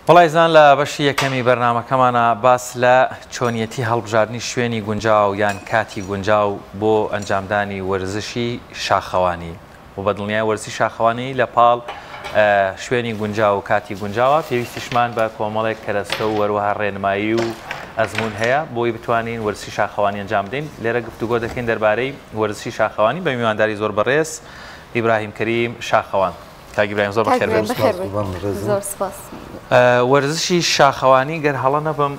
وەڵایزان لە بەشی یەکەمی بەرنامەکەمانا باس لە چۆنیەتی هەڵبژاردنی شوێنی گونجاو یان کاتی گونجاو بۆ ئەنجامدانی وەرزشی شاخەوانی و بە دڵنیای وەرزشی شاخەوانی لە پاڵ شوێنی گونجاو و کاتی گونجاوە پێویستیشمان بە کۆمەڵێک کەرەستە و وەروەها ڕێنمایی و ئەزموون هەیە بۆی بتوانین وەرزشی شاخەوانی ئەنجام بدەین. لێرە گفتوگۆ دەکەین دەربارەی وەرزشی شاخەوانی بە میوانداری زۆر بەڕێز ئیبراهیم کەریم شاخەوان. کاک ئیبراهیم زۆر بەخێر بێن. زۆر سپاس. وەرزشی شاخەوانی گەر هەڵە نەبم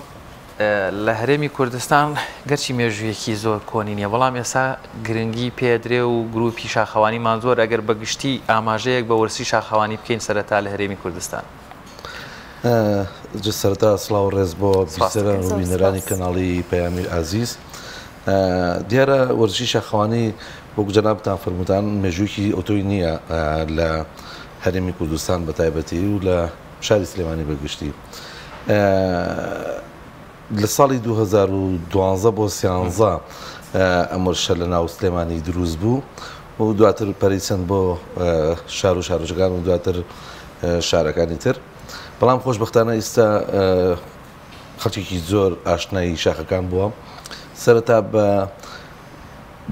لە هەرێمی کوردستان گەرچی مێژوویەکی زۆر کۆنی نییە بەڵام ئێستا گرنگی پێدرێ و گروپی شاخەوانیمان زۆر ئەگەر بە گشتی ئاماژەیەک بە وەرزشی شاخەوانی بکەین سەرەتا لە هەرێمی کوردستان. سەرەتا سڵاو ڕێز بۆ بیسەران و بینەرانی کەناڵی پەیامی ئازیز. دیارە وەرزشی شاخەوانی وەکو جەنابتان فەرمووتان مێژوویەکی ئەوتۆی نییە لە هەرێمی کوردستان بە تایبەتی و لە شاری سلێمانی بە گشتی. لە ساڵی 2012 بۆ 13 ئەم وەرزشە لە ناو سلێمانی دروست بوو و دواتر پەرەی سەند بۆ شار و شارۆچکەکان و دواتر شارەکانی تر. بەڵام خۆشبەختانە ئیستا خەڵکێکی زۆر ئاشنای شاخەکان بووە. سەرەتا بە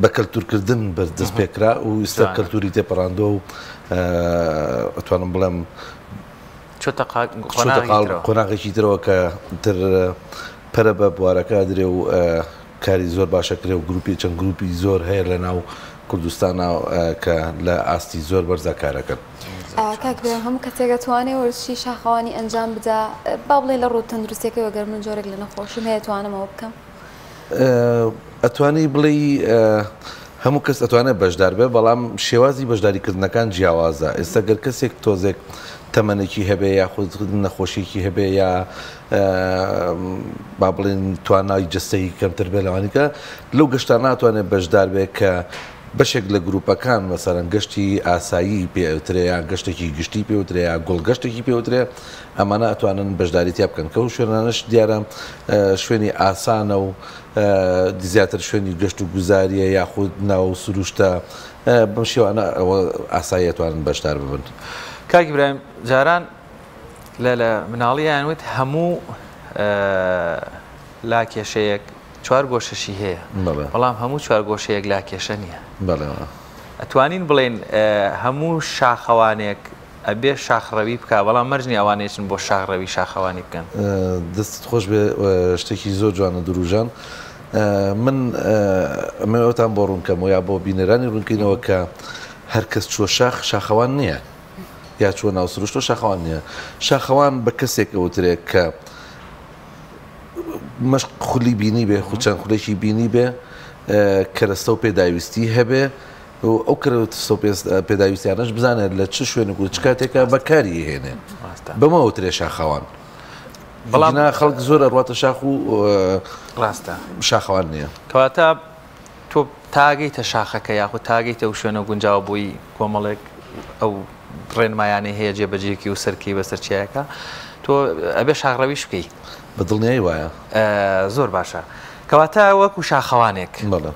بە کەلتورکردن دەست پێکرا و ئیستا کەلتوری تێپەڕاندووە و ئەتوانم بڵێم چۆتە قۆناغێکی ترەوە کە تر پەرە بە بوارەکە درێ و کاری زۆر باشە کرێ و گروپی چەند گروپی زۆر هەیە لە ناو کوردستانا کە لە ئاستی زۆر بەرزا کارەکەن. کاک برام هەموو کەسێک ئەتوانێ وەرزشی شاخەوانی ئەنجام بدا با بڵێ لە ڕوو تەندروستیەکەی گەر من جۆرێک لە نەخۆشیم هەیە توانم ئەوە بکەم؟ ئەتوانی بڵێی هەموو کەس ئەتوانێت بەشدار بێ بەڵام شێوازی بەشداریکردنەکان جیاوازە ئێستا گەر کەسێک تۆزێک تەمەنێکی هەبێ یاخود نەخۆشیێکی هەبێ یا با بڵێن توانای جەستەیی کەمتر بێ لەوانیکە لەو گەشتان ناتوانێت بەشدار بێ کە بەشێک لە گروپەکان مەسەرەن گەشتی ئاسایی پێوترێ یا گەشتێکی گشتی پێوترێ یا گوڵ گەشتێکی پێوترێ ئەمانە ئەتوانن بەشداری تیا بکەن کە ئەو شوێنانەش دیارە شوێنی ئاسانە و زیاتر شوێنی گەشت و گوزاریە یاخود ناو سروشتە بەم شێوانە ئەوە ئاسایی ئەتوانن بەشدار ببن. کاک ئیبراهیم جاران لە لە مناڵیان وت هەموو لاکێشەیەک چوار گۆشەشی هەیە بەڵام هەموو چوار گۆشەیەک لاکێشە نییە. ئەتوانین بڵێین هەموو شاخەوانێک ئەبێ شاخڕەوی بکا بەڵام مەرج نیە ئەوانەی ئەچن بۆ شاخڕەوی شاخەوانی بکەن. دەستت خۆش بێ شتێکی زۆر جوانە دروژان من ئەمەوێ ئەوتان بۆ ڕوون کەمەوە یا بۆ بینەرانی ڕوونکەینەوە کە هەر کەس چووە شاخ شاخەوان نییە یا چووە ناو سروشتەوە شاخەوان نییە شاخەوان بە کەسێک ئەوترێ کە مەشق خولی بینی بێ خو چەند خولێکی بینی بێ کەرەستە و پێداویستی هەبێ و ئەو کەرەستە و پێداویستیانەش بزانێت لە چ شوێنێک و چ کاتێکە بەکاری هێنێ بەمە وترێ شاخەوان. بەڵام خەڵک زۆر ئەڕواتە شاخ و ڕاستە شاخەوان نییە. کەواتە تۆ تاگەیتە شاخەکە یاخود تاگەیتە ئەو شوێنە گونجاوە بۆی کۆمەڵێک ئەو ڕێنمایانەی هەیە جێبەجێکی و سەرکەی بەسەر چیایەکە تۆ ئەبێ شاخڕەویش بکەی. بە دڵنیایی وایە. زۆر باشە کەواتە وەکو شاخەوانێک بەڵێ.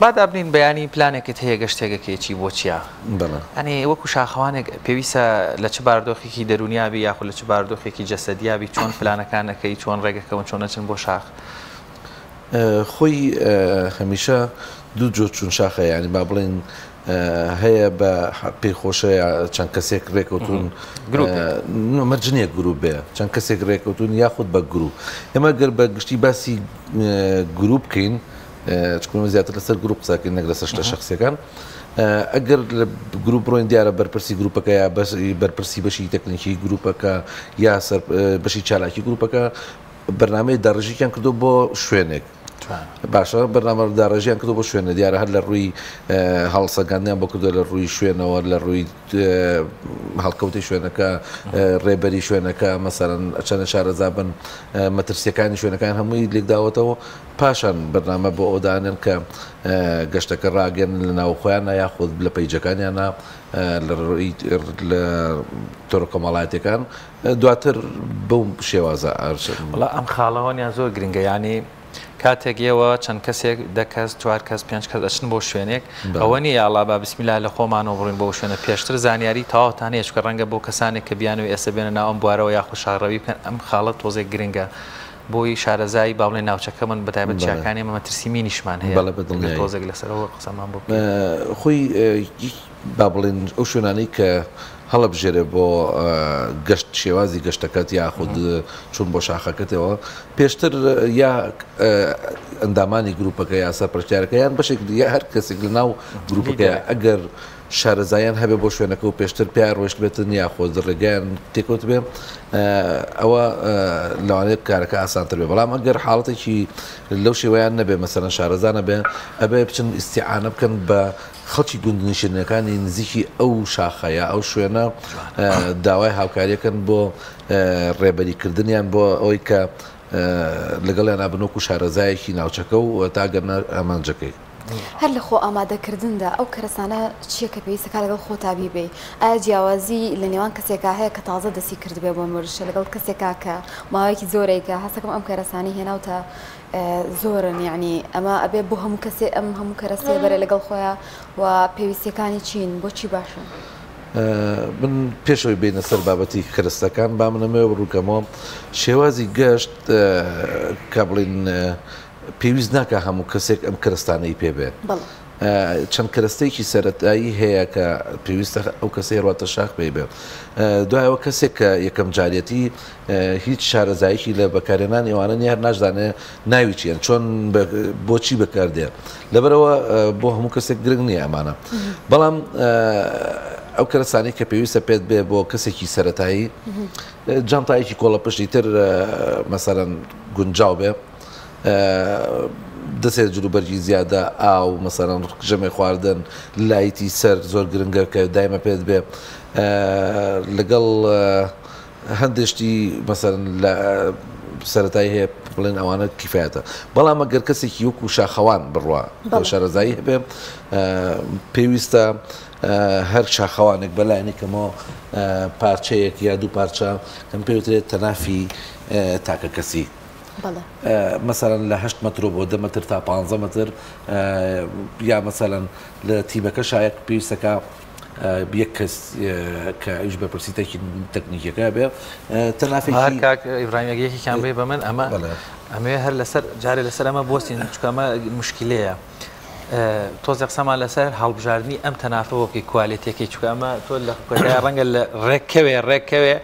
با دابنین بەیانی پلانێکت هەیە گەشتێک ئەکەی چی بۆ چیا بەڵێ. یانی وەکو شاخەوانێک پێویستە لە چ باردۆخێکی دەروونیا بی یاخود لە چ باردۆخێکی جەسەدیا بی چۆن پلانەکان ئەکەی چۆن ڕێگەکەون چۆن ئەچن بۆ شاخ؟ خۆی هەمیشە دوو جۆر چوون شاخ هەیە یانی با بڵێین هەیە بە پێی خۆشە چەند کەسێک ڕێکەوتون مەرج نییە گروپ بێ چەند کەسێک ڕێکەوتون یاخود بە گروپ ئێمە گەر بە گشتی باسی گروپ بکەین چکون زیاتر لەسەر گروپ قسەکەین نەک لەسەر شتە شخصیەکان ئەگەر لە گروپ بڕۆین دیارە بەرپرسی گروپەکە یا بەرپرسی بەشی تەکنیکی گروپەکە یا سەر بەشی چالاکی گروپەکە بەرنامەی داڕێژیکیان کردو بۆ شوێنێک باشە بەرنامە داڕێژیان کردو بۆ شوێنە دیارە هەر لە ڕووی هەڵسەنگاندنیان بۆ کردو لە ڕووی شوێنەوە لە ڕووی هەڵکەوتی شوێنەکە ڕێبەری شوێنەکە مەسەرەن چەنە شارەزا بن مەترسیەکانی شوێنەکان هەمووی لێکداوەتەوە پاشان بەرنامە بۆ ئەو دانێن کە گەشتەکە ڕاگەن لە ناوخۆیانە یاخود لە پەیجەکانیانە لە ڕووی لە تۆڕە کۆمەڵایەتیەکان دواتر بەو شێوازە ئەرچن. وەڵا ئەم خاڵەوەنیان زۆر گرنگە یانی. کاتێک ئێوە چەند کەسێک، دە کەس، چوار کەس، پێنج کەس ئەچن بۆ شوێنێک، ئەوە نییە یاڵا با بسم اللە لە خۆمانەوە بڕۆین بۆ ئەو شوێنە، پێشتر زانیاری تەواوتان هەیە، چونکە ڕەنگە بۆ کەسانێک کە بیانەوێ ئێستا بێنە ناو ئەم بوارەوە یاخود شاخڕەوی بکەن، ئەم خاڵە تۆزێک گرنگە بۆی شارەزای با بڵێین ناوچەکە من بە تایبەت چیاکانی ئێمە مەترسی مینیشمان هەیە، ئەگەر تۆزێک لەسەر ئەوە قسەمان بۆ بکەی. خۆی با بڵێین ئەو شوێنانەی کە هەڵەبژێرێ بۆ گەشت شێوازی گەشتەکەت یاخود چوون بۆ شاخەکەتەوە پێشتر یا ئەندامانی گروپەکە یا سەرپەرشتیارەکە یان بەشێک یا هەر کەسێک لە ناو گروپەکە ئەگەر شارەزایان هەبێ بۆ شوێنەکە و پێشتر پیا ڕۆشت بێتن یاخود ڕێگەیان تێکەوت بێ ئەوە لەوانەیە کارەکە ئاسانتر بێ بەڵام ئەگەر حاڵەتێکی لەو شێوەیان نەبێ مەسەلەن شارەزا نەبێ ئەبێ بچن ئیسیعانە بکەن بە خەڵکی گوندنشینەکانی نزیکی ئەو شاخە یا ئەو شوێنە داوای هاوکاریەکەن بۆ ڕێبەریکردنیان بۆ ئەوەی کە لەگەڵیان بن وەکو شارەزایەکی ناوچەکە و تا گەنە ئامانجەکەی. هەر لە خۆ ئامادەکردندا ئەو کەرەسانە چییە کە پێویستەکە لەگەڵ خۆتا بیبەی؟ ئایا جیاوازی لە نێوان کەسێکا هەیە کە تازە دەستی کردبێ بۆ وەرزشە لەگەڵ کەسێکا کە ماوەیەکی زۆرێکە هەستەکەم ئەم کەرەسانەی هێناوتە زۆرن یعنی ئەمە ئەبێ بۆ هەموو کەسێ ئەم هەموو کەرەسەیە بەرێ لەگەڵ خۆیان و پێویستیەکانی چین بۆچی باشن؟ من پێشەوەی بینە سەر بابەتی کەرەستەکان با من ئەمەوێ ڕوونکەمەوە شێوازی گەشت کە بڵین پێویست ناکە هەموو کەسێک ئەم کەرەستانەی پێ بێ چەند کەرەستەیەکی سەرەتایی هەیە کە پێویستە ئەو کەسەی ڕواتە شاخ پێی بێ دوایەوە کەسێک کە یەکەم جارەتی هیچ شارەزایەکی لە بەکارهێنانی ئەوانە نیە هەر ناشزانێ ناوی چیان چۆن بۆچی بەکاردێ لەبەرەوە بۆ هەموو کەسێک گرنگ نییە ئەمانە بەڵام ئەو کەرەسانی کە پێویستە پێت بێ بۆ کەسێکی سەتایی جانتایەکی کۆڵە پشتی تر مەسەرەن گونجاو بێ دەسێت جلوبەرگی زیادە ئاو مەسەرەن ژەمێ خواردن لایتی سەر زۆر گرنگە کە دایمە پێت بێ لەگەڵ هەندێ شتی مەسەلەن لە سەرەتایی هەیە بڵێن ئەوانە کیفایەتە بەڵام ئەگەر کەسێکی وەکو شاخەوان بڕوا شارەزایی هەبێ پێویستە هەر شاخەوانێک بەلایەنی کەمەوە پارچەیەک یا دوو پارچە کەم پێوترێت تەنافی تاکە کەسی مەسەلەن لە هەشت مەترۆ بۆ دە مەتر تا 15 مەتر یا مەسەلەن لە تیمەکە شایەک پێویستەکە یەک کەس کە ئەویش بەرپرسی تەکنیکیەکە بێ تەنافێکی کاک ئیبراهیم ئەگەر یەکێکیان بێ بە من ئەمە ئەمەوێ هەر لەسەر جارێ لەسەر ئەمە بوەستین چونکە ئەمە مشکلەیە تۆزێ قسەمان لەسەر هەڵبژاردنی ئەم تەنافە بۆ بکەی کوالێتیەکەی چونکە ئەمە تۆ لە کۆتایی ڕەنگە لە ڕێککەوێ ڕێککەوێ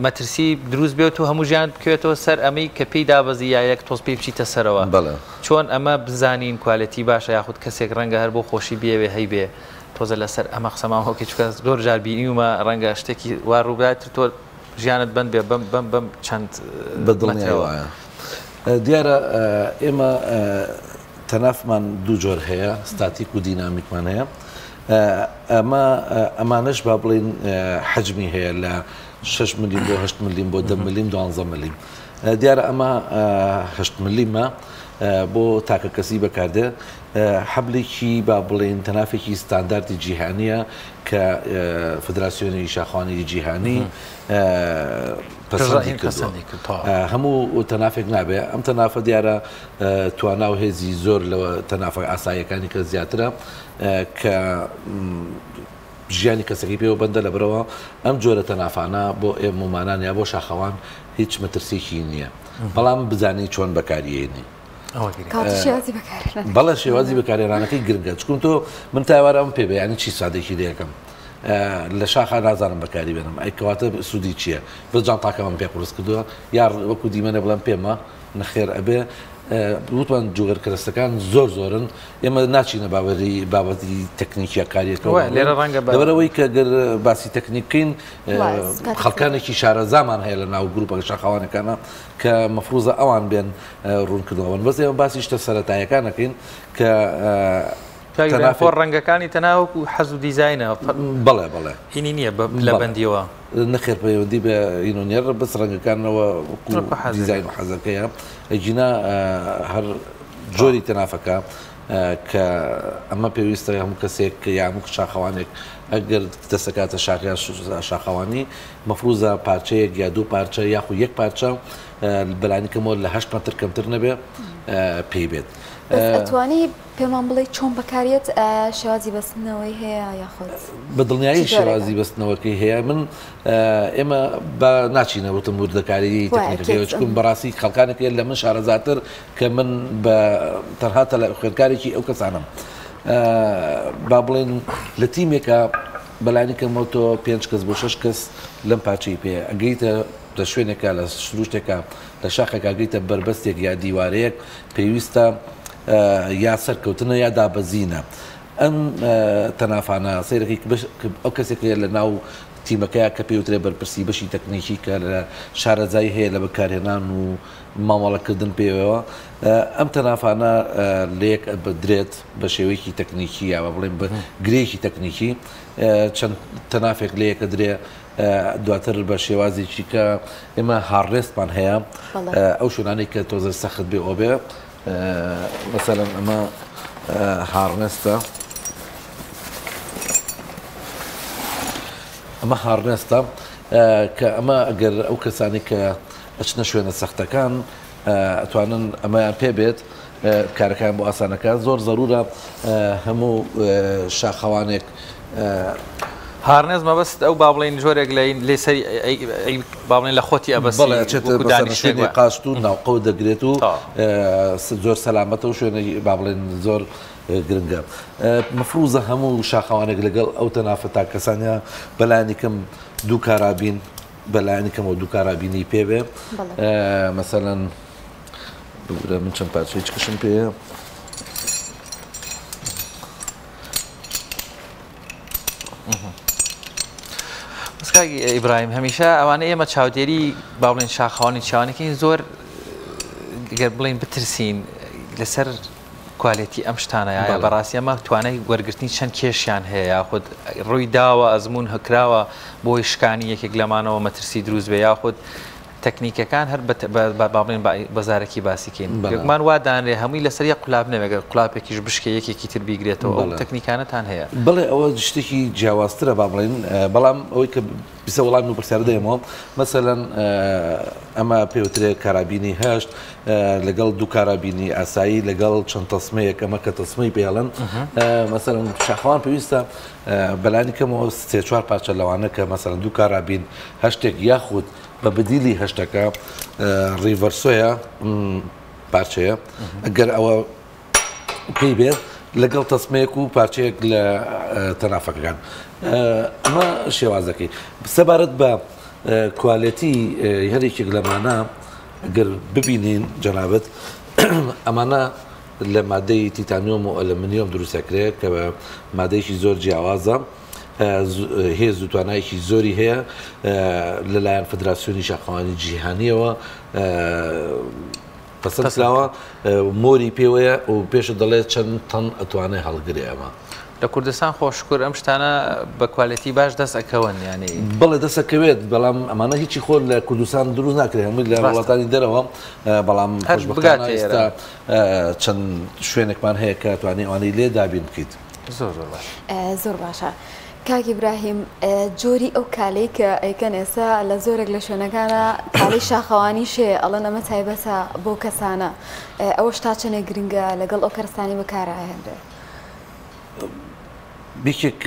مەترسی دروست بێت و هەموو ژیان بکەوێتەوە سەر ئەمەی کە پێی دابەزی یا یەک تۆز پێی بچیتە سەرەوە چۆن ئەمە بزانین کوالێتی باشە یاخود کەسێک ڕەنگە هەر بۆ خۆشی بیەوێ هەیبێ تۆزە لەسەر ئەمە قسەمان بۆ بکەی چونکە زۆر جار بینیومە ڕەنگە شتێکی وا ڕووبدات تۆ ژیانت بەند بێ بەم بەم بەم چەند بە دڵنیایی وایە دیارە ئێمە تەنافمان دوو جۆر هەیە ستاتیک و دینامیکمان هەیە ئەمە ئەمانەش با بڵین حەجمی هەیە لە 6 ملیم بۆ 8 ملیم بۆ 10 ملیم 12 ملیم دیارە ئەمە هەشت ملیمە بۆ تاکە کەسی بەکاردێ حەبلێکی با بڵێین تەنافێکی ستانداردی جیهانیە کە فدراسیۆنی شاخوانی جیهانی پەسەندی کردووە هەموو تەنافێک نابێ ئەم تەنافە دیارە توانا و هێزی زۆر لەوە تەنافە ئاساییەکانی کە زیاترە کە ژیانی کەسەکەی پێوە بەندە لەبەرئەوە ئەم جۆرە تەنافانە بۆ ئێمەمانان یا بۆ شاخەوان هیچ مەترسیەکی نییە بەڵام بزانی چۆن بەکاریێنی. بەڵێ شێوازی بەکارهێنانەکەی گرنگە چکم تۆ من تاوارە ئەم پێ بە ینی چی سادێکی لەکەم لە شاخا نازانم بەکاری بێنم ئەی کەواتە سوودی چییە بەس جانتاکەمم پێ قورس کردووە یا وەکو دیمەنە بڵێم پێمە نەخێر ئەبێ وتمان جوگەر کەرەستەکان زۆر زۆرن ئێمە ناچینە باوەری بابەتی تەکنیکیە کاریەکەەوە لێرە ڕەنگە لەبەرەوەی کە گەر باسی تەکنیک بکەین خەڵکانێکی شارەزامان هەیە لە ناو گروپە شاخەوانەکانە کە مەفروزە ئەوان بێن ڕوونکردنەوەن بەس ئێمە باسی شتە سەرەتایەکان ئەکەین کە تەنافۆ ڕەنگەکانی تەنها وەکو حەز و دیزاینە بەڵێ بەڵێ هینی نییە بە پلەبەندیەوە نەخێر پەیوەندی بە ئینۆ نییە بەس ڕەنگەکانەوە وەکو دیزاین و حەزەکەیە ئەگینا هەر جۆری تەنافەکە کە ئەمە پێویستە هەموو کەسێک یا هەموو شاخەوانێک ئەگەر دەسەکاتە شاخ یا شاخەوانی مەفروزە پارچەیەک یا دوو پارچە یاخو یەک پارچە بەلانی کەمەوە لە 8 مەتر کەمتر نەبێ پێی بێت. ئەتوانی پێمان بڵێی چۆن بەکاریەت شێوازی بەستنەوەی هەیە یاخود بە دڵنیایی شێوازی بەستنەوەکەی هەیە من ئێمە بە ناچینە وتم وردەکاری تەکنیکەکەی چکم بەڕاستی خەڵکانێک لە من شارەزاتر کە من بە تەنها تەلە خوێندکارێکی ئەو کەسانم با بڵێن لە تیمێکە بەلانی کەمەوە تۆ پێنج کەس بۆ شەش کەس لەم پارچەی پێ ئەگەیتە لە شوێنێکە لە سروشتێکە لە شاخێکا گەیتە بەربەستێک یا دیوارەیەک پێویستە یا سەرکەوتنە یا دابەزینە ئەم تەنافانە سەیرەکەی ئەو کەسێک هەیە لە ناو تیمەکەیە کە پێوترێ بەرپرسی بەشی تەکنیکی کە لە شارەزایی هەیە لە بەکارهێنان و مامەڵەکردن پێوەوە ئەم تەنافانە لەیەک بدرێت بە شێوەیەکی تەکنیکی یا بە بڵێن بە گرێکی تەکنیکی چەند تەنافێک لەیەکە درێ دواتر بە شێوازێکی کە ئێمە harness مان هەیە ئەو شوێنانەی کە تۆزە سەخت بێ ئەو بێ مەسەلەن ئەمە harness ە ئەمە harness ە کە ئەمە ئەگەر ئەو کەسانی کە ئەچنە شوێنە سەختەکان ئەتوانن ئەمەیان پێ بێت کارەکان بۆ ئاسانەکە زۆر زەرورە هەموو شاخەوانێک. harness مەبەست ئەو با بڵێین جۆرێک لە لێ سەری با بڵێن لە خۆتی ئەبەسی بەڵێ ئەچێتە وەکو مەسەلەن دانیشتێک شوێنی وایە. قاچت و ناوقەو دەگرێت و زۆر سەلامەتە و شوێنی با بڵێن زۆر گرنگە مەفروزە هەموو شاخەوانێک لەگەڵ ئەو تەنافە تا کەسانە بەلایەنی کەم دوو کارابین بەلایەنی کەمەوە دوو کارابینی پێ بێ مەسەلەن ببورە من چەند پارچەی چکشم پێیە. ئیبراهیم هەمیشە ئەوانە ئێمە چاودێری با بڵێن شاخەوانی چاوانێکی زۆر گەر بڵین بترسین لەسەر quality ئەم شتانە یا بەڕاستی ئەمە توانای وەرگرتنی چەند کێشیان هەیە یاخود ڕووی داوە ئەزمون هەکراوە بۆی شکانی یەکێک لەمانەوە مەترسی دروست بێ یاخود تەکنیکەکان هەر با بڵێن بە زارەکی باسی کەین بێگومان وا دانرێ هەمووی لەسەر یەک قولاب نەبێ گەر قولاپێکیش بشکێ یەکێکی تر بیگرێتەوە ئەو تەکنیکانەتان هەیە؟ بەڵێ ئەوە شتێکی جیاوازترە با بڵێین بەڵام ئەوەی کە بیسە وەڵامی ئەو پرسیارە دەیەمەوە مەسەلەن ئەمە پێوترێ کارابینی هەشت لەگەڵ دوو کارابینی ئاسایی لەگەڵ چەند تەسمەیەک ئەمە کە تەسمەی پێڵن مەسەلەن شاخەوان پێویستە بەلانی کەمەوە سێ چوار پارچە لەوانە کە مەسەلەن دوو کارابین هەشتێک یاخود بە بدیلی هەشتەکە ڕیڤەرسۆیە پارچەیە ئەگەر ئەوە پێی بێت لەگەڵ تەسمەیەک و پارچەیەک لە تەنافەکەکان ئەمە شێوازەکەی سەبارەت بە quality هەرێکێک لەمانە گەر ببینین جەنابەت ئەمانە لە مادەی تیتانیۆم و ئەلمنیۆم دروستەکرێت کە بە مادەیەکی زۆر جیاوازە هێز و توانایەکی زۆری هەیە لەلایەن فدراسیۆنی شاخەوانی جیهانیەوە پەسەند کراوە مۆری پێوەیە و پێشت دەڵێت چەند تەن ئەتوانێت هەڵگرێ ئەمە. لە کوردستان خۆ شکر ئەم شتانە بە quality باش دەست ئەکەون یانی. بەڵێ دەست ئەکەوێت بەڵام ئەمانە هیچی خۆ لە کوردستان دروست ناکرێت هەمووی لە وڵاتانی دەرەوە بەڵام خۆشبەختانە ئێستا چەند شوێنێکمان هەیە کە توانی ئەوانەی لێ دابین بکەیت. زۆر زۆر باش. زۆر باشە کاک ئیبراهیم جۆری ئەو کالەی کە ئەیکەن ئێستا لە زۆرێک لە شوێنەکانە کالەی شاخەوانیش هەیە ئەڵێن ئەمە تایبەتە بۆ کەسانە ئەوەش تا چەندێک گرنگە لەگەڵ ئەو کەرستانەی بەکارئەهێنرێ؟ یەکێک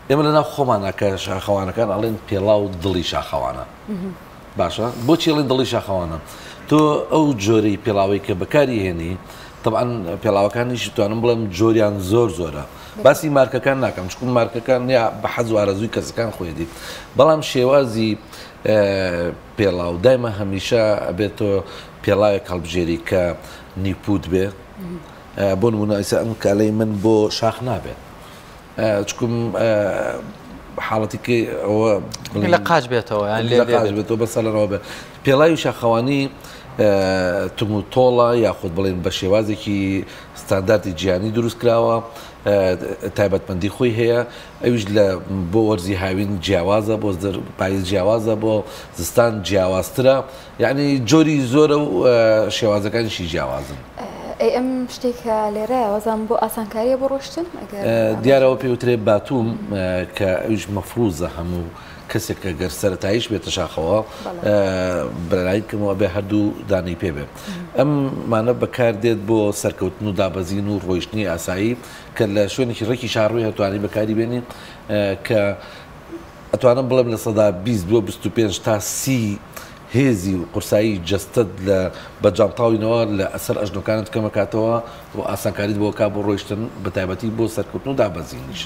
ئێمە لەناو خۆمانە کە شاخەوانەکان ئەڵێن پێڵاو دڵی شاخەوانە باشە بۆچی ئەڵێن دڵی شاخەوانە تۆ ئەو جۆرەی پێڵاوەی کە بەکاری هێنی طبعا پێڵاوەکانیش توانم بڵێم جۆریان زۆر زۆرە باسی مارکەکان ناکەم چکم مارکەکان یا بە حەز و ئارەزووی کەسەکان خۆیدی بەڵام شێوازی پێڵاو دایمە هەمیشە ئەبێت تۆ پێڵاوێک هەڵبژێری کە نیپوت بێ بۆ نمونە ئیسا ئەم کالەی من بۆ شاخ نابێت چکم حاڵەتی کە ئەوە لە قاچ بێتەوە یان لە قاچ بێتەوە بەسەلەنەوە بێت پێڵاوی شاخەوانی تم و تۆڵە یاخود بڵێن بە شێوازێکی ستانداردی جیهانی دروست کراوە تایبەتمەندی خۆی هەیە ئەویش لە بۆ وەرزی هاوین جیاوازە بۆ پاییز جیاوازە بۆ زستان جیاوازترە یعنی جۆری زۆرە و شێوازەکانیشی جیاوازن. ئەی ئەم شتەی کە لێرەیە وەزانم بۆ ئاسانکاریە بۆ ڕۆشتن ئەگەر دیارە ئەوە پێوترێ باتوم کە ئەویش مەفروزە هەموو کەسێک کە گەر سەرەتاییش بێتە شاخەوە بەلای کەمەوە ئەبێ هەردوو دانەی پێ بێ ئەم مانە بەکار دێت بۆ سەرکەوتن و دابەزین و ڕۆیشتنی ئاسایی کە لە شوێنێکی ڕێکی شاڕوی هەتوانی بەکاری بێنی کە ئەتوانم بڵێم 20% بۆ 25 تا 30 هێزی و قورسایی جەستەت لە بە جانتاوینەوە لە سەر ئەژنۆکانت کەمەکاتەوە و ئاسانکاریت بۆ ئەکا بۆ ڕۆیشتن بە تایبەتی بۆ سەرکەوتن و دابەزینیش.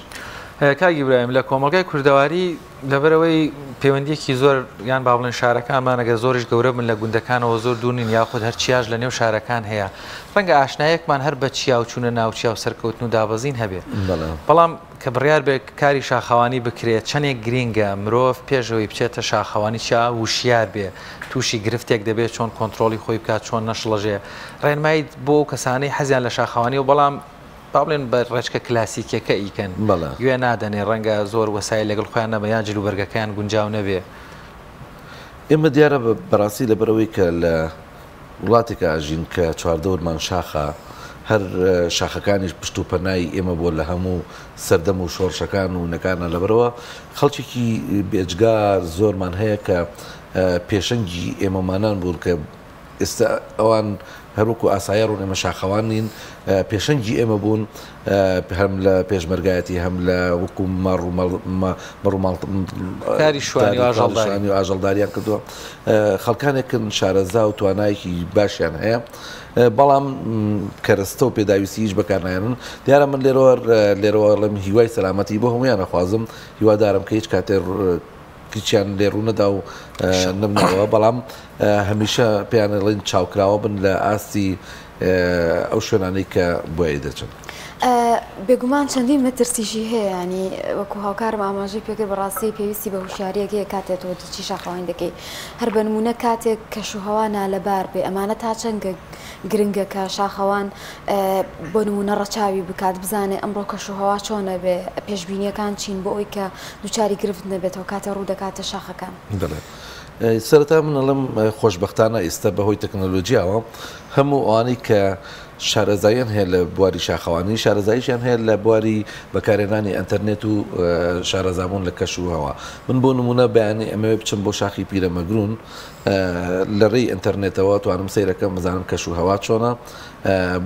کاک ئیبراهیم لە کۆمەڵگای کوردەواری لەبەرئەوەی پەیوەندیەکی زۆر یان با بڵێن شارەکانمان ئەگەر زۆریش گەورە بن لە گوندەکانەوە زۆر دوور نین یاخود هەر چیاش لە نێو شارەکان هەیە ڕەنگە ئاشنایەکمان هەر بە چیا و چوونە ناو چیا و سەرکەوتن و دابەزین هەبێ بەڵام کە بڕیار بێت کاری شاخەوانی بکرێت چەنێک گرینگە مرۆڤ پێش ئەوەی بچێتە شاخەوانی چیا وشیار بێ تووشی گرفتێک دەبێت چۆن کۆنترۆڵی خۆی بکات چۆن نەشڵەژێ ڕێنماییت بۆ ئەو کەسانەی حەزیان لە شاخەوانیە و بەڵام با بڵێن بە ڕێچکە کلاسیکیەکە ئیکەن گوێ نادەنێ ڕەنگە زۆر وەسایل لەگەڵ خۆیان نەبن یان جلوبەرگەکەیان گونجاو نەبێ. ئێمە دیارە بەڕاستی لەبەرئەوەی کە لە وڵاتێکا ئەژین کە چواردەورمان شاخە، هەر شاخەکانیش پشت و پەنای ئێمە بووە لە هەموو سەردەم و شۆڕشەکان و نەکانە لەبەرئەوە خەڵکێکی بێجگار زۆرمان هەیە کە پێشەنگی ئێمەمانان بوون کە ئێستا ئەوان هەروەکو ئاسایە ڕوون ئێمە شاخەوان نین پێشەنگی ئێمە بوون هەم لە پێشمەرگایەتی هەم لە وەکو مەڕ و مەڕ و ماڵ کاری شوانی و ئاژەڵداری و ئاژەڵداریان کردووە خەڵکانێکن شارەزا و توانایەکی باشیان هەیە بەڵام کەرەستە و پێداویستی هیچ بەکارنایەنن دیارە من لێرەوە لێرەوە ڵێم هیوای سەلامەتی بۆ هەمویان ئەخوازم هیوادارم کە هیچ کاتێ هیچیان لێ ڕوونەدا و نەمنەوە بەڵام هەمیشە پێیان ئەڵێن چاوکراوە بن لە ئاستی ئەو شوێنانەی کە بۆی دەچن. بێگومان چەندین مەترسیشی هەیە ینی وەکو هاوکارم ئاماژەی پێکرد بەڕاستی پێویستی بە هوشیاریەک هەیە کاتێک تۆ دەچی شاخەوانی دەکەی هەر بە نمونە کاتێک کەشوهەوا نالەبار بێ ئەمانە تا چەند گرنگە کە شاخەوان بۆ نمونە ڕەچاوی بکات بزانێ ئەمڕۆ کەشوهەوا چۆنە بێ پێشبینیەکان چین بۆ ئەوی کە دووچاری گرفت نەبێتەوە کاتێ ڕوو دەکاتە شاخەکان. بەڵێ سەرەتا من ئەڵێم خۆشبەختانە ئێستا بەهۆی تەکنەلۆجیاوە هەموو ئەوانەی کە شارەزاییان هەیە لە بواری شاخەوانی شارەزاییشیان هەیە لە بواری بەکارهێنانی ئەنتەرنێت و شارەزابوون لە کەش و هەوا من بۆ نمونە بەیانی ئەمەوێ بچم بۆ شاخی پیرەمەگرون لە ڕێی ئەنتەرنێتەوە توانم سەیرەکەم بزانم کەش و هەوا چۆنە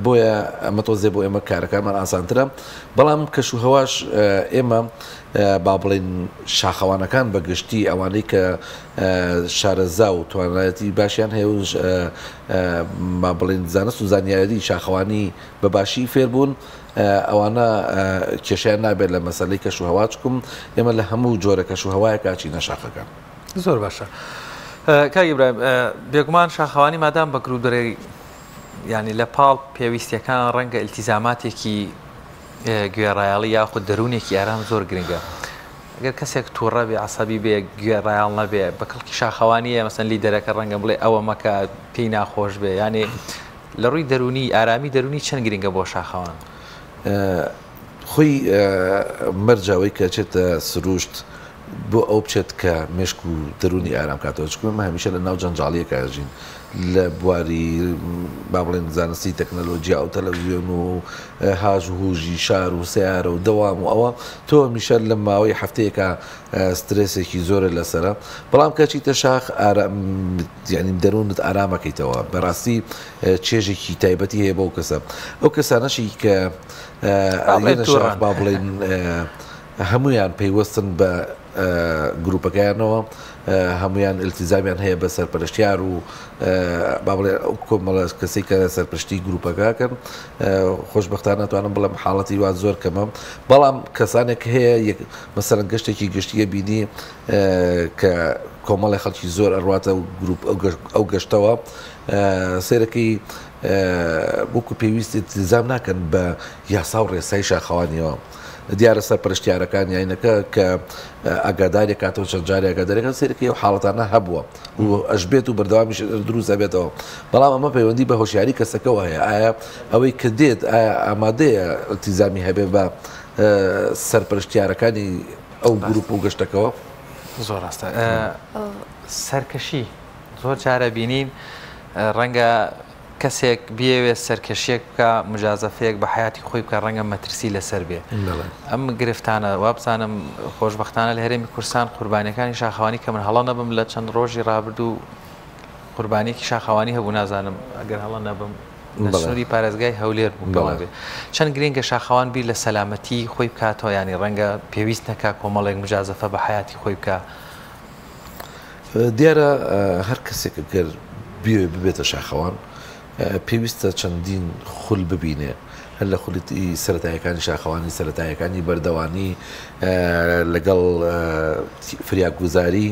بۆیە ئەمە تۆزێ بۆ ئێمە کارەکانمان ئاسانترە بەڵام کەش و هەواش ئێمە با بڵێین شاخەوانەکان بە گشتی ئەوانەی کە شارەزا و توانایەتی باشیان هەیە و با بڵێین زانست و زانیاری شاخەوانی بە باشی فێربوون ئەوانە کێشیان نابێت لە مەسلەی کەش و هەوا چکم ئێمە لە هەموو جۆرە کەش و هەوایەکا چینە شاخەکان. زۆر باشە کاک ئیبراهیم بێگومان شاخەوانی مادام بە گروپ دەرێ ینی لە پاڵ پێویستیەکان ڕەنگە ئیلتیزاماتێکی گوێڕایەڵی یاخود دەروونێکی ئارام زۆر گرنگە. گەر کەسێک تووڕە بێ، عەسەبی بێ، گوێڕایەڵ نەبێ، بە کەڵکی شاخەوانییە، مەسەن لیدەرەکە ڕەنگە بڵێ ئەوە مەکە، پێی ناخۆش بێ، یانێ لە ڕووی دەروونی، ئارامی دەروونی چەند گرنگە بۆ شاخەوان؟ خۆی مەرجە ئەوەی کە ئەچێتە سروشت بۆ ئەو بچێت کە مێشک و دەروونی ئارام کاتەوە، چونکە ئێمە هەمیشە لە ناو جەنجاڵییەکا ئەژین، لە بواری با بڵێن زانستی تەکنەلۆجیا و تەلەڤزیۆن و هاژ و هوژی شار و سەیارە و دەوام و ئەوە تۆ هەمیشە لە ماوەی هەفتەیەکا سترێسێکی زۆرە لەسەرە بەڵام کە چیتە شاخ ئارام یعنی دەروونت ئارامەکەیتەوە بەڕاستی چێژێکی تایبەتی هەیە بەو کەسە ئەو کەسانەشی کە شاخ با بڵێن هەمویان پەیوەستن بە گروپەکەیانەوە هەمویان ئیلتیزامیان هەیە بە سەرپەرشتیار و با بڵێ ئەو کۆمەڵە کەسەی کە سەرپشتی گروپەکەکەن خۆشببختانە توانم بڵێم حاڵەتی وا زۆر کەمە بەڵام کەسانێک هەیە مەسەرەن گەشتێکی گشتیە بینی کە کۆمەڵی خەڵکی زۆر ئەڕواتە گروپ ئەو گەشتەوە سێرەکەی وەکو پێویست ئیلتیزام ناکەن بە یاسا و ڕێسای شاخەوانیەوە. دیارە سەرپەرشتیارەکان یاینەکە کە ئاگاداری کاتەوە چەند جارێ ئاگادارەکان سەیرەکەی ئەو حاڵەتانە هەبووە و ئەشبێت و بەردەوامیش دروست ئەبێتەوە بەڵام ئەمە پەیوەندی بە هۆشیاری کەسەکەوە هەیە ئایا ئەوەی کە دێت ئایا ئامادەیە التیزامی هەبێ بە سەرپەرشتیارەکانی ئەو گروپ و گەشتەکەوە؟ زۆر ڕاستە سەرکەشی زۆر جارە بینین ڕەنگە کەسێک بیەوێت سەرکەشیەک بکا مجازەفەیەک بە حەیاتی خۆی بکا ڕەنگە مەترسی لەسەر بێ ئەم گرفتانە وابزانم خۆشبەختانە لە هەرێمی کوردستان قوربانیەکانی شاخەوانی کە من هەڵە نەبم لە چەند ڕۆژی ڕابردوو قوربانیەکی شاخەوانی هەبوو نازانم ئەگەر هەڵە نەبم لە سنووری پارێزگای هەولێر بوو بەڵێ چەند گرنگە شاخەوان بیر لە سەلامەتی خۆی بکاتەوە ینی ڕەنگە پێویست نەکا کۆمەڵێک مجازەفە بە حیاتی خۆی بکە دیارە هەر کەسێک گەر بیەوێ ببێتە شاخەوان پێویستە چەندین خول ببینێ هەر لە خولی سەتایەکانی شاخەوانی سەتایەکانی بەردەوانی لەگەڵ فریاگوزاری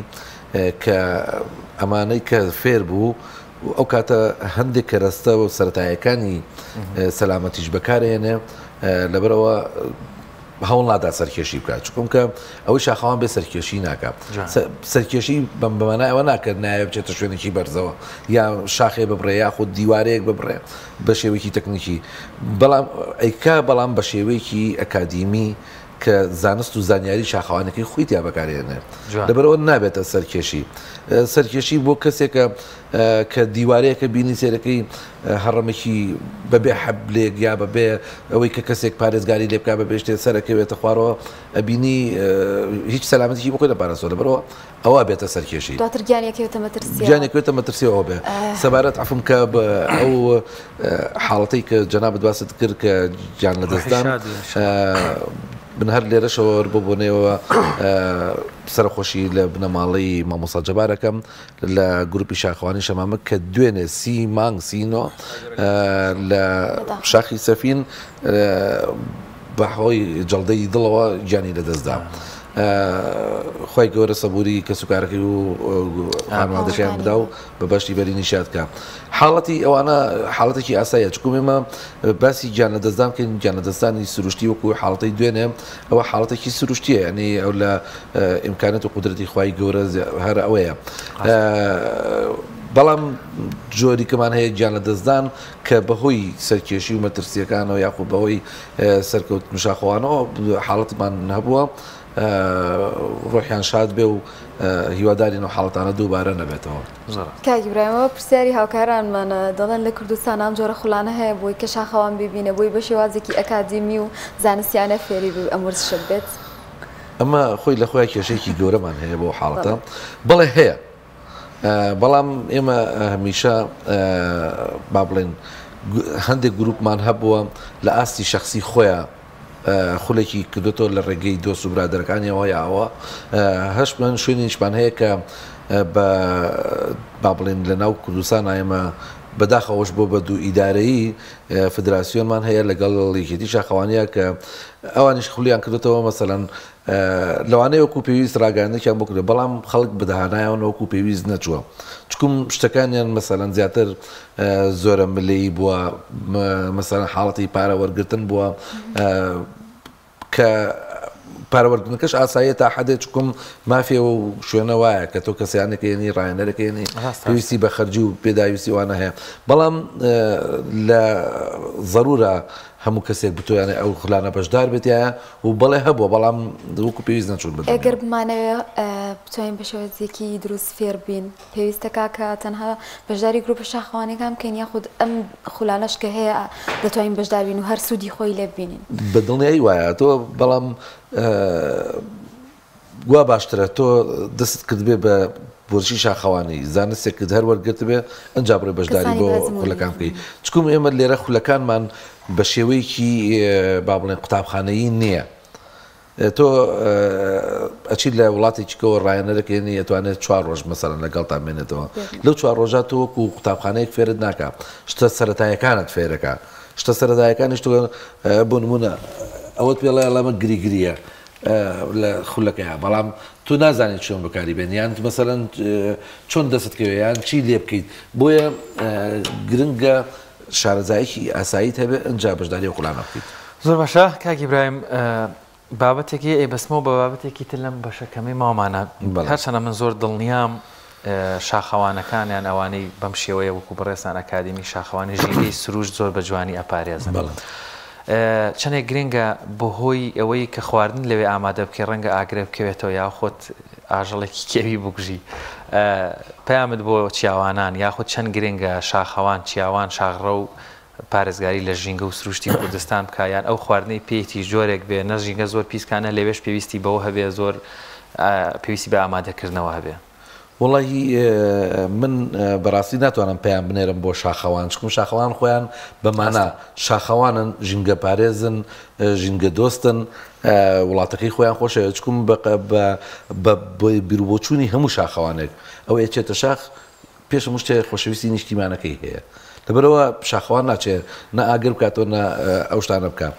کە ئەمانەی کە فێر بوو ئەو کاتە هەندێک کەرەستە و سەتایەکانی سەلامەتیش بەکارێنێ لەبەرەوە هەوڵ نادا سەرکێشی بکات چونکە ئەوەی شاخەوان بێ سەرکێشی ناکا سەرکێشی بەم بەمانای ئەوە ناکرد نایە بچێتە شوێنێکی بەرزەوە یا شاخێ ببڕێ یاخود دیوارەیەک ببڕێ بە شێوەیەکی تەکنیکی بەڵام ئەیکا بەڵام بە شێوەیەکی ئەکادیمی کە زانست و زانیاری شاخەوانەکەی خۆی تیا بەکارێنێ لەبەرەوە نابێتە سەرکێشی سەرکێشی بۆ کەسێکە کە دیوارەیەکە بینی سێرەکەی هەڕەمەکی بەبێ حەبلێک یا بەبێ ئەوەی کە کەسێک پارێزگاری لێ بکا بەبێ شتێ سەرەکەوێتە خوارەوە ئەبینی هیچ سەلامەتیی بۆ خۆی نەپارستووە لەبەرەوە ئەوە بێتە سەرکێشی. دواتر گیانی ئەکەوێتە مەترسیەوە. گیانی ئەکەوێتە مەترسیەوە ئەوە بێ. سەبارەت عەفوم کە بە ئەو حاڵەتەی کە جەنابت باست کرد کە گیان لەدەستدان من هەر لێرەشەوە بۆ بۆنەیەوە سەرەخۆشی لە بنەماڵەی مامۆستا جەبار ئەکەم لە گروپی شاخەوانی شەمامک کە دوێنێ سی مانگ 39 لە شاخی سەفین بەهۆی جەڵدەی دڵەوە گیانی لەدەستدا. خی گەورە سەبووری کەسوکارەکەی و خانوادەکەیان بدا و بە بەشی بەرینی شاد کە حاڵەتی ئەوانە حاڵەتێکی ئاساییە چکم ئێمە باسی گیان لەدەستدان بکەین گیان لەدەستدانی سروشتی وەکو حاڵەتی دوێنێ ئەوە حاڵەتێکی سروشتیە ینی ئەو لە ئیمکانەت و قودرەتی خوای گەورە هەر ئەوەیە بەڵام جۆری کەمان هەیە گیان لە دەستدان کە بەهۆی سەرکێشی و مەترسیەکانەوە یاخود بەهۆی سەرکەوت مشاخوانەوە حاڵەتمان هەبووە ڕۆحیان شاد بێ و هیوادارین و حاڵەتانە دووبارە نەبێتەوە. کاک ئیبراهیم ئەوە پرسیاری هاوکارانمانە دەڵێن لە کوردستان ئەم جۆرە خولانە هەیە بۆی کە شاخەوان بیبینە بۆی بە شێوازێکی ئەکادیمی و زانستیانە فێری ئەم وەرزشە بێت؟ ئەمە خۆی لە خۆی کێشەیەکی گەورەمان هەیە بۆ حاڵەتە بەڵێ هەیە بەڵام ئێمە هەمیشە با بڵێن هەندێک گروپمان هەبووە لە ئاستی شخصی خۆیان خولێکی کردوتەوە لە ڕێگەی دۆست و برادەرەکانیەوە یاوە هەشتمان شوێنیشمان هەیە کە بە با بڵێن لە ناو کوردستان ئێمە بەداخەوەش بۆ بە دوو ئیدارەیی فدراسیۆنمان هەیە لەگەڵ یەکێتی شاخەوانیە کە ئەوانیش خولیان کردوتەوە مەسەلەن لەوانەیە وەکو پێویست ڕاگەیاندنێکیان بۆ کردوە بەڵام خەڵک بەدەهانایان وەکو پێویست نەچووە چکم شتەکانیان مەسەلەن زیاتر زۆرە ملەی بووە مەسەلەن حاڵەتی پارە وەرگتن بووە کە پارە وەرگرتنەکەش ئاساییە تا حەدێ چکم مافێ و شوێنە وایە کە تۆ کەسیانێک ێنی ڕایەنەرەکەێنی پێویستی بە خەرجی و پێداویستی وانە هەیە بەڵام لە ضرورە هەموو کەسێک بتوانێت ئەو خولانە بەشدار بێتایە و بەڵێ هەبووە بەڵام وەکو پێویست نەچوون بە ئەگەر بمانەوێ بتوانین بە شێوازێکی دروست فێر بین پێویستە کاکە تەنها بەشداری گروپە شاخەوانیەکان بکەین یاخود ئەم خولانەش کە هەیە دەتوانین بەشدار بین و هەر سوودی خۆی لێ ببینین؟ بە دڵنیایی وایە تۆ بەڵام وا باشترە تۆ دەست کردبێ بە وەرزشی شاخەوانی زانستێکت هەر وەرگرتبێ ئەنجا بڕێ بەشداری بۆ خولەکان بکەی چکم ئێمە لێرە خولەکانمان بە شێوەیەکی با بڵێن قوتابخانەیی نییە تۆ ئەچیت لە وڵاتێکی کەوە ڕایەنەرێک هێنی ئەتوانێت چوار ڕۆژ مەسەلەن لەگەڵتا بمێنێتەوە لەو چوار ڕۆژە تۆ وەکو قوتابخانەیەک فێرت ناکا شتە سەرەتایەکانت فێرەکا شتە سەرەتایەکانیش تۆ بۆ نمونە ئەوەت پێڵێ ئەڵێ گریگریە لە خولەکەیا بەڵام تۆ نازانیت چۆن بەکاری بێن یان مەسەلەن چۆن دەست کەوێ یان چی لێ بکەیت بۆیە گرنگە شارەزایەکی ئاساییت هەبێ ئنجا بەشداری ئەو خولانە بکەیت. زۆر باشە کاک ئیبراهیم بابەتێکی ئەیبەستمەوە بە بابەتێکی تر لەم بەشە کەمەی ماومانە هەرچەنە من زۆر دڵنیام شاخەوانەکان یان ئەوانەی بەم شێوەیە وەکو بەڕێزتان ئەکادیمی شاخەوانی ژینگەی سروشت زۆر بە جوانی ئەپارێزن چەندێک گرنگە بەهۆی ئەوەی کە خواردن لەوێ ئامادە بکەی ڕەنگە ئاگرە بکەوێتەوە یاخود ئاژەڵێکی کێوی بکوژی. پەیامت بۆ چیاوانان یاخود چەند گرنگە شاخەوان، چیاوان، شاخڕەو پارێزگاری لە ژینگە و سروشتی کوردستان بکا یان ئەو خواردنەی پێیتی جۆرێک بێ نە ژینگە زۆر پیس کا نە لەوێش پێویستی بەوە هەبێ زۆر پێویستی بە ئامادەکردنەوە هەبێ. وەڵاهی من بەڕاستی ناتوانم پەیام بنێرم بۆ شاخەوان چکم شاخەوان خۆیان بە مانا شاخەوانن ژینگە پارێزن ژینگە دۆستن وڵاتەکەی خۆیان خۆشەوێت چکم بە بیروبۆچوونی هەموو شاخەوانێک ئەو ئەچێتە شاخ پێش هەموو شتێ خۆشەویستی نیشتیمانەکەی هەیە لەبەرئەوە شاخەوان ناچێ نە ئاگر بکاتەوە نە ئەو شتانە بکا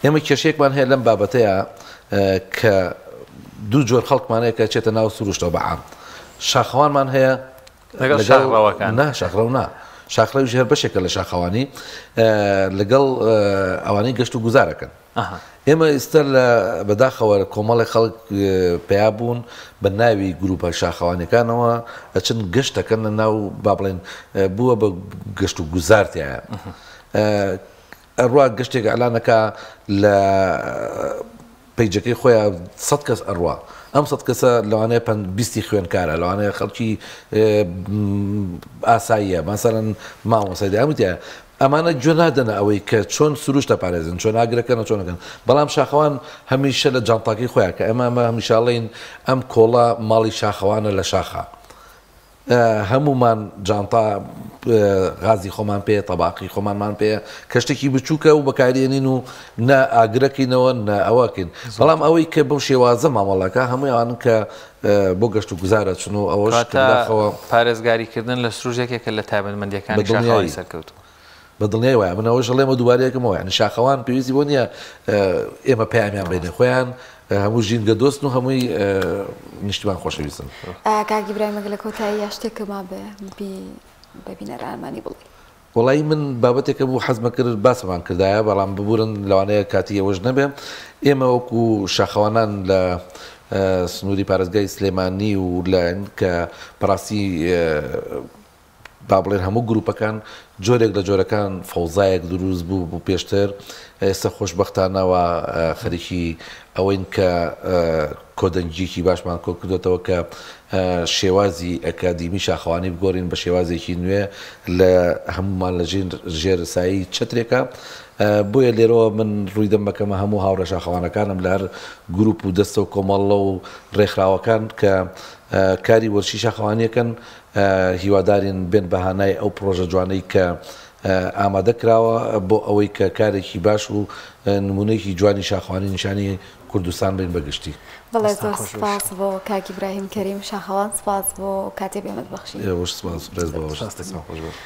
ئێمە کێشەیەکمان هەیە لەم بابەتەیە کە دوو جۆر خەڵکمان هەیە کە چێتە ناو سروشتەوە بە عام شاخەوانمان هەیە لەگەڵ شاخڕەوەکان نا شاخڕەو نا شاخڕەویش هەر بەشێکە لە شاخەوانی لەگەڵ ئەوانەی گەشت و گوزارەکەن ئێمە ئیستا لە بەداخەوە کۆمەڵێک خەڵک پەیا بوون بە ناوی گروپە شاخەوانیەکانەوە ئەچن گەشت دەکەن لە ناو با بڵێن بووە بە گەشت و گوزار تایە ئەڕوا گەشتێک ئەلانەکە لە پەیجەکەی خۆیان سە کەس ئەڕوا ئەم سە کەسە لەوانەیە پەن بیستی خوێنکارە لەوانەیە خەڵکی ئاساییە ماسەرەن مامۆسای داوتە ئەمانە گوێ نادەنە ئەوەی کە چۆن سروشت ئەپارێزن، چۆن ئاگرەکەن و چۆن ئەکەن، بەڵام شاخەوان هەمیشە لە جانتاکەی خۆیا کە ئێمە ئەمە هەمیشە ئەڵێین ئەم کۆڵە ماڵی شاخەوانە لە شاخا هەموومان جانتا غازی خۆمان پێیە، تەباقی خۆمانمان پێیە کە شتێکی بچووکە و بەکاریێنین و نە ئاگرەکەینەوە نە ئەوەکەین، بەڵام ئەوەی کە بەو شێوازە مامەڵەکە هەمووی ئەوانن کە بۆ گەشت و گوزار ئەچن و ئەوەش کە کەواتە بەداخەوە. پارێزگاری کردن لە سروشت یەکێکە لە بە تایبەتمەندییەکانی شاخەوانی دڵنیایی سەرکەوتوو. بە دڵنیایی وایە من ئەوەش ئەڵێم و دووبارەی ئەکەمەوە یانی شاخەوان پێویستی بۆ نییە ئێمە پەیامیان بەینێ خۆیان هەموو ژینگە دۆستن و هەمووی نیشتیمان خۆشەویستن. کاک ئیبراهیم ئەگەر لە کۆتاییا شتێک مابێ بی بە بینەرانمانی بڵێی. وەڵایی من بابەتێک هەبوو حەزمە کرد باسمان کردایە بەڵام ببورن لەوانەیە کاتی ئەوەش نەبێ ئێمە وەکو شاخەوانان لە سنووری پارێزگای سلێمانی و لە کە بەڕاستی با بڵێن هەموو گروپەکان جۆرێک لە جۆرەکان فەوزایەک دروست بوو بوو پێشتر ئێستا خۆشبەختانەوە خەریکی ئەوەین کە کۆدەنگیەکی باشمان کۆکردۆتەوە کە شێوازی ئەکادیمی شاخەوانی بگۆرین بە شێوازێکی نوێ لە هەموومان لە ژێر سایەی چەترێکە بۆیە لێرەوە من ڕووی دەم بەکەمە هەموو هاوڕێ شاخەوانەکانم لە هەر گروپ و دەستە و کۆمەڵە و ڕێکخراوەکان کە کاری وەرشی شاخەوانیەکەن هیوادارین بێن بە هانای ئەو پڕۆژە جوانەی کە ئامادە کراوە بۆ ئەوەی کە کارێکی باش و نمونەیەکی جوانی شاخەوانی نیشانی کوردستان بین بە گشتی. بەڵێ زۆر سپاس بۆ کاک ئیبراهیم کەریم شاخەوان سپاس بۆ کاتێ بێمەت بەخشی. ئێوەش سپاس ڕێز بۆ ئەوەش. دەستتان خۆش بێت.